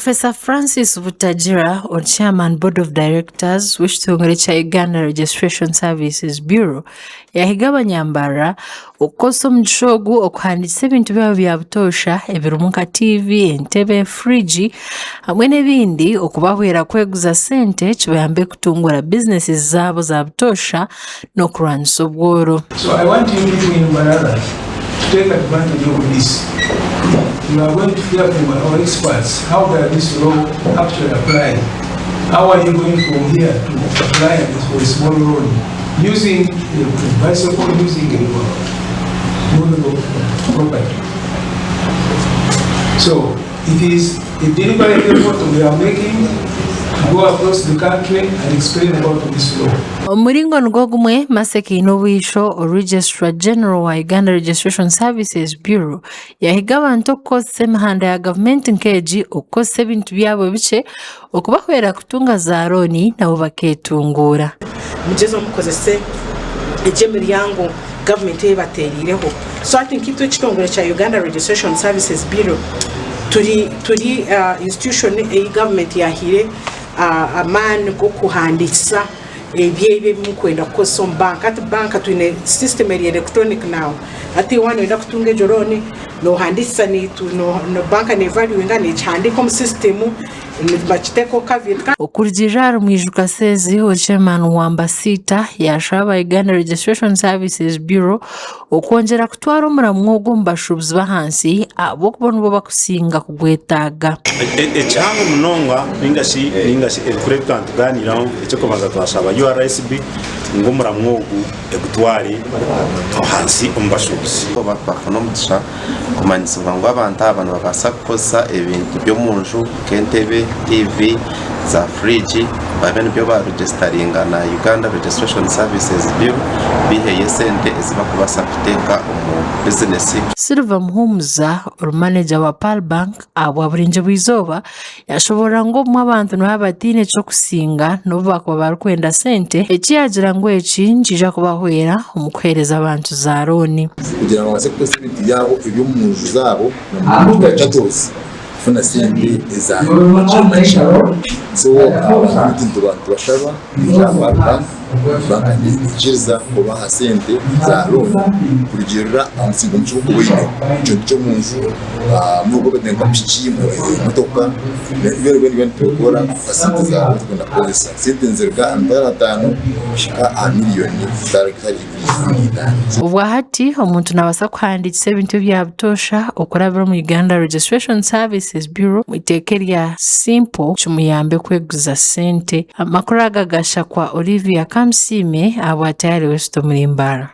Professor Francis Butagira, ori Chairman Board of Directors w'ekitongore kya Uganda Registration Services Bureau yaahiga abanyambarara okukozesa omugisha ogu okuhandiikisa ebintu byabo bya butoosha ebirimu nka tiivi, entebe, furigi hamwe n'ebindi okubahwera kweguza sente kibayambe kutunguura bizinesi zaabo za butoosha n'okurwanisa obworo. So I want you people in Mbarara to take advantage of this. You are going to hear from our experts how does this law actually apply. How are you going from here to apply for a small loan using a bicycle, using a movable property. So it is a deliberate effort we are making to go across the country and explain about this law. Omu muringo nigwo gumwe, Mercy Kainobwisho, Registrar General wa Uganda Registration Services Bureau yaahiga abantu okukozesa emihanda ya gavumenti nk'egi okukozesa ebintu byabo bikye okubahwera kutunga zaarooni nabo bakeetunguura. Mugyezeho mukozese egyo emiryango gavumenti ei ebateereireho. So hati nkaitwe ekitongore kya Uganda Registration Services Bureau turi turi institution ei gavumenti yaahaire amaani g'okuhandiikisa ebyo ebi mukwenda kukozesa omu banka. Hati banka twine system eri electronic now. Hati waaba noyenda kutunga egyo loan nohandiikisa naitwe banka nevaluinga nekihandiika omu system nibakiteekaho caveat. Okurugiirira ahari Mwijuka Sezi, ori Chairman wa Mbasiita, yaashaba aba Uganda Registration Services Bureau okwongyera kutwara omuramwa ogu omu bashuubuzi b'ahansi ahabw'okuba nibo bakusinga kugwetaaga. Ekihango munonga ninga shi ninga shi ebikuru ebi twaba nitugaaniiraho, eky'okubanza twashaba URSB ngu omuramwa ogu egutware ahansi omu bashuubuzi. Twafuna omugisha kumanyisibwa ngu abantu aba nibabaasa kukozesa ebintu by'omunju nk'entebe, tiivi, za furiigi babe nibyo baaregisitaringa na Uganda Registration Services Bureau baiheyo esente ezi barikubaasa kuteeka omu bizinesi. Silver Muhumuza ori maneja wa Pearl Bank ahabwa Buringye bw'eizooba yashoboorora ngu obumwe abantu nibaba bataine ky'okusinga n'obu baakuba barikwenda sente, eki yaagira ngu eki nikiija kubahwera omu kuheereza abantu za looni. Kugira ngu babaase kukozesa ebintu byabo eby'omu nju zaabo na munonga chattels kufuna sente eza makye makye. So abantu nitubashaba kwija aha Pearl Bank, banka neikiriza kubaha sente za looni kurugiirira aha musingo mukye ogu orikuba oine. Ekintu ky'omunju n'obu orikuba nka piki, emotoka, byona byona nitubikora kuha sente zaawe orikwenda kukozesa. Sente niziruga aha mitwaro ataano kuhika aha miriyoni zitari ikumi na itaano. Obwahati omuntu nabaasa kuhandiikisa ebintu ebya butoosha okurabira omu Uganda Registration Services Bureau omu iteeka erya Simple kimuyambe kweguza sente. Amakuru aga gashakwa Olivia Kamusiime ahabwa Tayari West omuri Mbarara.